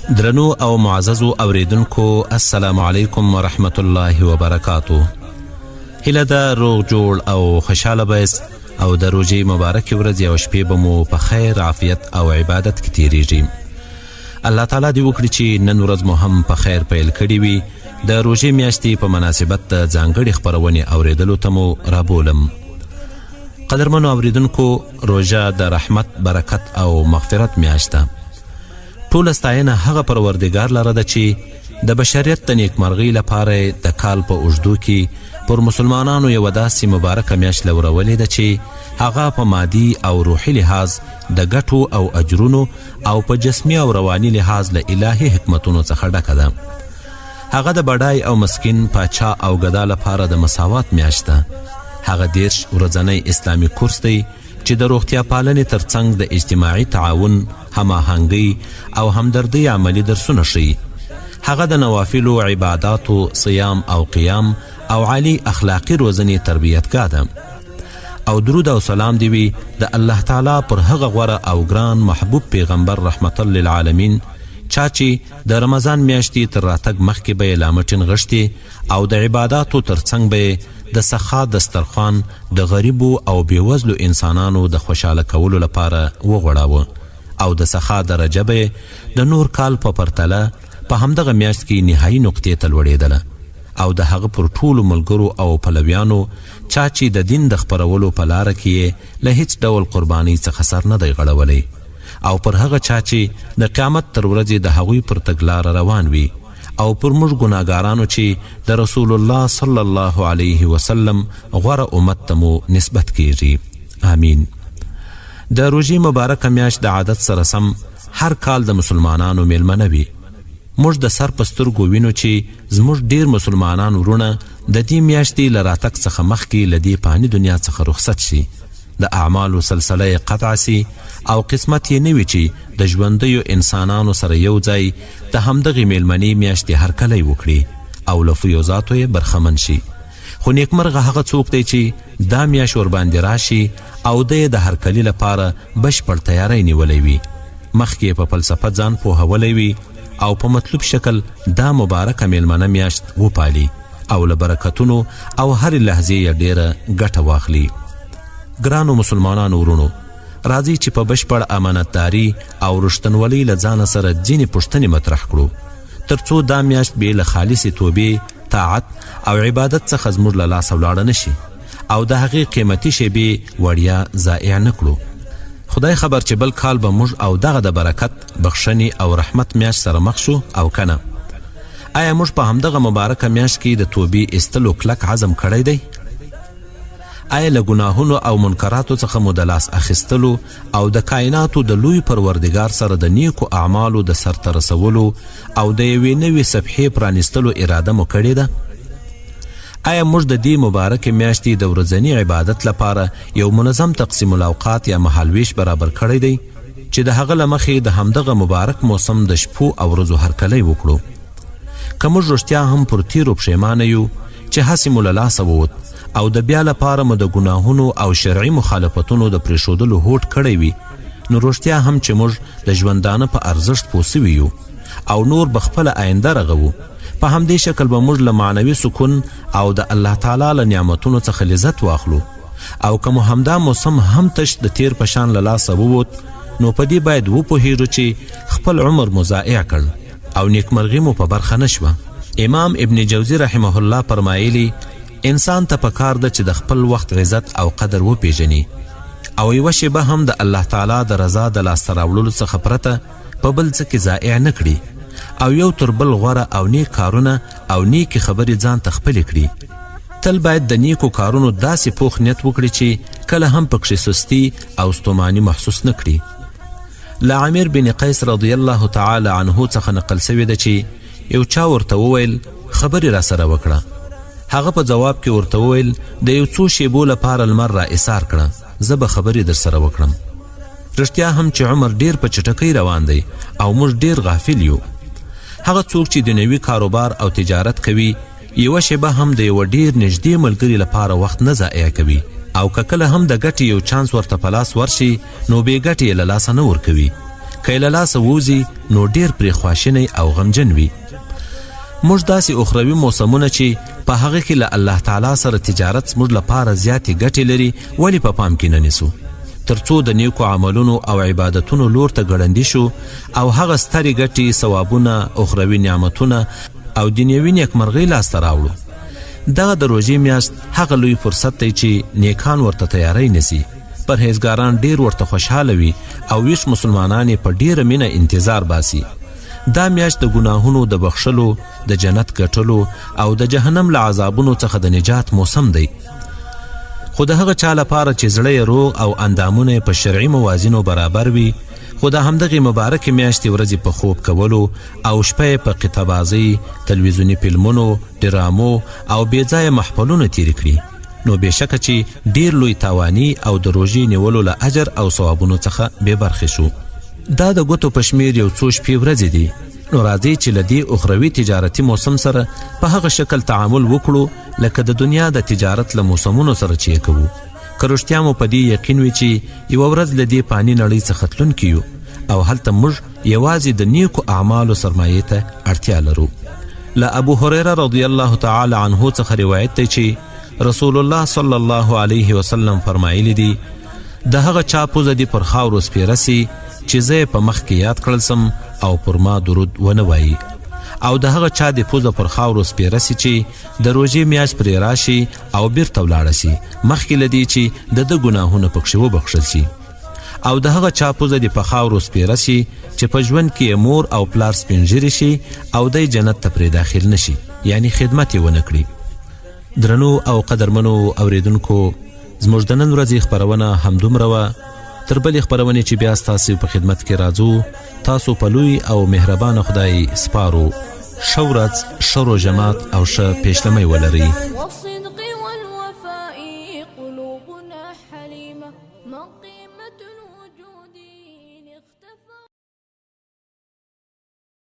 درنو او معززو اوریدونکو، السلام علیکم ورحمت الله وبرکاتو. هیله ده روغ جوړ او خوشحاله به یاست او د روژې مبارکې ورځې او شپې به مو په خیر، عافیت او عبادت کې تیریږي. الله تعالی دې وکړي چې نن ورځ مو هم په خیر پیل کړې وي. د روژې میاشتې په مناسبت د ځانګړې خپرونې اوریدلو ته مو رابولم. قدرمنو اوریدونکو، روژه د رحمت، برکت او مغفرت میاشت ده. ټوله ستاینه هغه پروردګار لره ده چې د بشریت د نیکمرغۍ لپاره د کال په اوږدو کې پر مسلمانانو یوه داسې مبارکه میاشت لورولې ده چې هغه په مادي او روحي لحاظ د ګټو او اجرونو او په جسمي او رواني لحاظ له الهي حکمتونو څخه ډکه ده. هغه د بډای او مسکین، پاچا او ګدا لپاره د مساوات میاشت ده. هغه 30 ورځنی اسلامي کورس دی چې د روغتیا پالنې ترڅنګ د اجتماعي تعاون، هماهنګۍ او همدردۍ عملي درسونه ښیي. هغه د نوافلو، عباداتو، صیام او قیام او عالي اخلاقي روزنې تربیتګاه ده. او درود او سلام دی وي د الله تعالی پر هغه غوره او ګران محبوب پیغمبر رحمت للعالمین، چا چې د رمضان میاشتې تر راتګ مخکې به یې لامټې نغښتې او د عباداتو تر څنګ به یې د سخا دسترخوان د غریبو او بېوزلو انسانانو د خوشحاله کولو لپاره وغوړاوه او د سخا درجه به یې د نور کال په پرتله په همدغه میاشت کې نهایي نقطې ته لوړېدله او د هغه پر ټولو ملګرو او پلویانو، چا چې د دین د خپرولو په لاره کې یې له هیڅ ډول قربانۍ څخه سر نه دی غړولی او پر هغه چا چې د قیامت تر ورځې د هغوی پر تګلاره روان وي او پر موږ ګناهګارانو چې د رسول الله صلی الله علیه وسلم غوره امت ته مو نسبت کیږي. آمین. د روژې مبارکه میاشت د عادت سره سم هر کال د مسلمانانو میلمنه وي. موږ د سر په سترګو وینو چې زموږ ډیر مسلمانان وروڼه د دې میاشتې له راتګ څخه مخکې له دې فاني دنیا څخه رخصت شي، د اعمالو سلسله یې قطع سي او قسمت یې نه وي چې د ژوندیو انسانانو سره یو ځای د همدغې میلمنې میاشتې هرکلی وکړي او له فیوضاتو یې برخمن شي. خو نیکمرغه هغه څوک دی چې دا میاشت ورباندې راشي او دی یې د هرکلي لپاره بشپړ تیاری نیولی وي، مخکې یې په فلسفه ځان پوهولی وي او په مطلوب شکل دا مبارکه میلمنه میاشت وپالي او له برکتونو او هرې لحظې یې ډېره ګټه واخلي. ګرانو مسلمانانو وروڼو، راځئ چې په بشپړ امانتداري او رښتنولۍ له ځانه سره ځینې پوښتنې مطرح کړو، تر څو دا میاشت بې له خالصې توبې، طاعت او عبادت څخه زموږ له لاسه ولاړه نه شي او د هغې قیمتي شیبې وړیا ضایع نه کړو. خدای خبر چې بل کال به موږ او دغه د برکت، بخښنې او رحمت میاشت سره مخ شو او که نه؟ آیا موږ په همدغه مبارکه میاشت کې د توبې ایستلو کلک عزم کړی دی؟ آیا له ګناهونو او منکراتو څخه مو د لاس اخیستلو او د کائناتو د لوی پروردګار سره د نیکو اعمالو د سرته رسولو او د یوې نوې صفحې پرانیستلو اراده مو کړې ده؟ آیا موږ د دې مبارکې میاشتې د ورځني عبادت لپاره یو منظم تقسیم الاوقات یا مهالویش برابر کړی دی چې د هغه له مخې د همدغه مبارک موسم د شپو او ورځو هرکلی وکړو؟ که موږ رښتیا هم پر تیرو پښیمانه یو چې هسې مو له لاسه ووت او د بیا لپاره مو د ګناهونو او شرعي مخالفتونو د پرېښودلو هوډ کړی وي، نو رښتیا هم چې موږ د ژوندانه په ارزښت پوه سوي یو او نور به خپله آینده رغوو. په همدې شکل به موږ له معنوي سکون او د الله تعالی له نعمتونو څخه لذت واخلو او که مو همدا موسم هم تش د تیر په شان له لاسه ووت، نو په دې باید وپوهیږو چې خپل عمر مو ضایع کړ او نیکمرغي مو په برخه نه شوه. امام ابن جوزي رحمه الله فرمایلي، انسان ته په کار ده چې د خپل وخت عزت او قدر وپیژني او یوه شیبه هم د الله تعالی د رضا د لاسته راوړلو څخه پرته په بل څه کې ضایع نه کړي او یو تر بل غوره او نیک کارونه او نیکې خبرې ځان ته خپلې کړي. تل باید د نیکو کارونو داسې پوخ نیت وکړي چې کله هم پکښې سستي او ستوماني محسوس نه کړي. له عامر بن قیس رضی الله تعالی عنه څخه نقل سوې ده چې یو چا ورته وویل، خبرې را سره وکړه. هغه په ځواب کې ورته وویل، د یو څو شیبو لپاره لمر را ایسار کړه، زه به خبرې در سره وکړم. رښتیا هم چې عمر ډیر په چټکۍ روان دی او موږ ډیر غافل یو. هغه څوک چې دنیوي کاروبار او تجارت کوي، یوه شیبه هم د یوه ډیر نږدې ملګري لپاره وخت نه ضایع کوي او که کله هم د ګټې یو چانس ورته په لاس ورشي، نو بې ګټې یې له لاسه نه ورکوي. که یې له لاسه ووځي نو ډېر پرې خواشینی او غمجن وي. موږ داسې اخروي موسمونه چې په هغه کې له الله تعالی سره تجارت زموږ لپاره زیاتې ګټې لري، ولې په پام کې نه نیسو، ترڅو د نیکو عملونو او عبادتونو لور ته ګړندي شو او هغه سترې ګټې، ثوابونه، اخروي نعمتونه او دنیوي نیکمرغۍ لاسته راوړو؟ دغه د روژې میاشت هغه لوی فرصت دی چې نیکان ورته تیاری نیسي، پرهیزګاران ډیر ورته خوشحاله وي او ویښ مسلمانان یې په ډیره مینه انتظار باسي. دا میاشت د ګناهونو د بخښلو، د جنت ګټلو او د جهنم له عذابونو څخه د نجات موسم دی. خو د هغه چا لپاره چې زړه یې روغ او اندامونه یې په شرعي موازینو برابر وي، خو د همدغې مبارکې میاشتې ورځې په خوب کولو او شپه یې په قطعه بازۍ، تلویزیوني فلمونو، ډرامو او بې ځایه محفلونو تېرې کړي، نو بېشکه چې ډېر لوی تاواني او د روژې نیولو له اجر او ثوابونو څخه بې برخې شو. دا د ګوتو په شمېر یو څو شپې ورځې دي، نو راځئ چې له دې اخروي تجارتي موسم سره په هغه شکل تعامل وکړو لکه د دنیا د تجارت له موسمونو سره چې یې کوو. که رښتیا مو په دې یقین وي چې یوه ورځ له دې فاني نړۍ څخه تلونکي یو او هلته موږ یوازې د نیکو اعمالو سرمایې ته اړتیا لرو. له ابو هریره رضی الله تعالی عنه څخه روایت دی چې رسول الله صلی الله علیه وسلم فرمایلی دي: د هغه چا پوزه دې پر خاورو سپیره سي چې زه یې په مخ کې یاد کړل سم او پر ما درود ونه وایي، او د هغه چا دې پوزه پر خاورو سپیره سي چې د روژې میاشت پرې راشي او بیرته ولاړه سي مخکې له دې چې د ده ګناهونه پکښې وبخښل سي، او د هغه چا پوزه دې په خاورو سپیره شي چې په ژوند کې یې مور او پلار سپین ږیري شي او دی جنت ته پرې داخل نه شي، یعنی خدمت یې ونه کړي. درنو او قدرمنو اوریدونکو، زموږ د نن ورځې خپرونه همدومره وه. تر بلې خپرونې چې بیا ستاسو په خدمت کې راځو، تاسو په لوی او مهربانه خدای سپارو. ښه ورځ، ښه روژه مات او ښه پیشلمی ولرئ. والصدق والوفاء قلوبنا حليمة.